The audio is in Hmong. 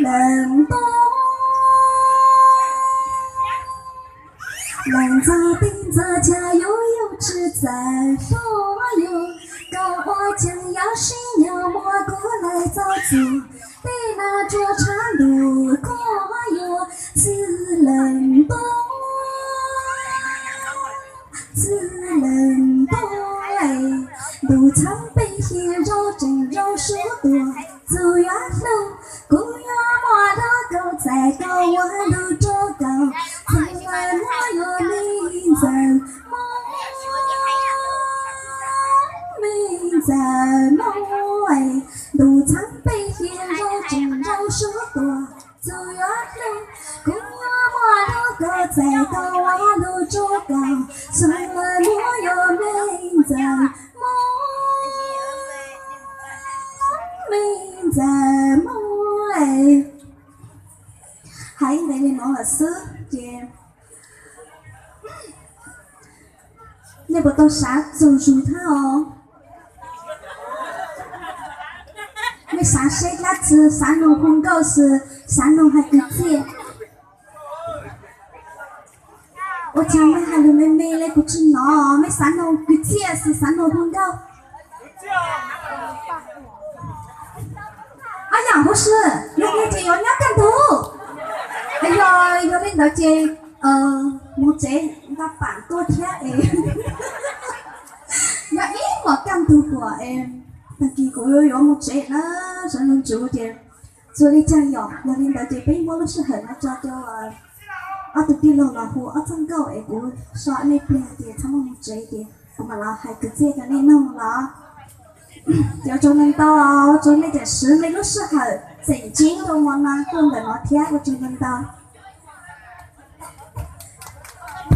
leej tub, leej ntxawg tij ntxawg chaw yuav yug tsis txawj hlob yug, koj ua cheej yog sib nyob muaj kuv lawv txoj txuj, tej no tsuas tshav ntuj koj yuav txwv leej tub, txwv leej tub. Ntuj txheeb peb hli zoo tseem zoo suav tuaj, txuj yuav hlub kuv yuav muab rau koj txais koj ua lug rau koj, txwv leej tub yuav me ntxawm Hmoob, me ntxawm Hmoob. Ntuj txheeb peb hli zoo tseem zoo suav tuaj, txuj yuav hlub kuv yuav muab rau koj txais koj ua lug rau koj, txwv leej tub yuav me ntxawm Hmoob, me ntxawm Hmoob. Hais ib ntev li no lawm xwb ces nej puas tau xav txug zug thab os? Nej xav seb dab tsi, xav noog hu nkauj xwb, xav noog hais kwv txhiaj? Ua cas nej hais lus me me li kuv tsis hnov, nej xav noog kwv txhiaj xwb xav noog hu nkauj? Ab yam huv si, yog li ces yuav nyob kaj ntug. Yog, yog li ntawd ces mus tsev nqa pam tuaj thiab es nyob ib hmos kaj ntug kuam es tag kis kuv yuav mus tsev na, sawv ntxov ntsuv ces txhua li caag yom. Yog li ntawd ces peb muab lub sij hawm no tso rau ob tug tij laug los hu ob txoj nkauj es kuv so nej pliag ces txhob muaj mus tsev ces kuv mam los hais kwv txhiaj rau nej noog los. Ces ua tsaug ntau ntau, ua tsaug nej tseem siv nej lub sij hawm tseem ceeb rau hmo no tuaj ntawm no thiab, ua tsaug ntau ntau.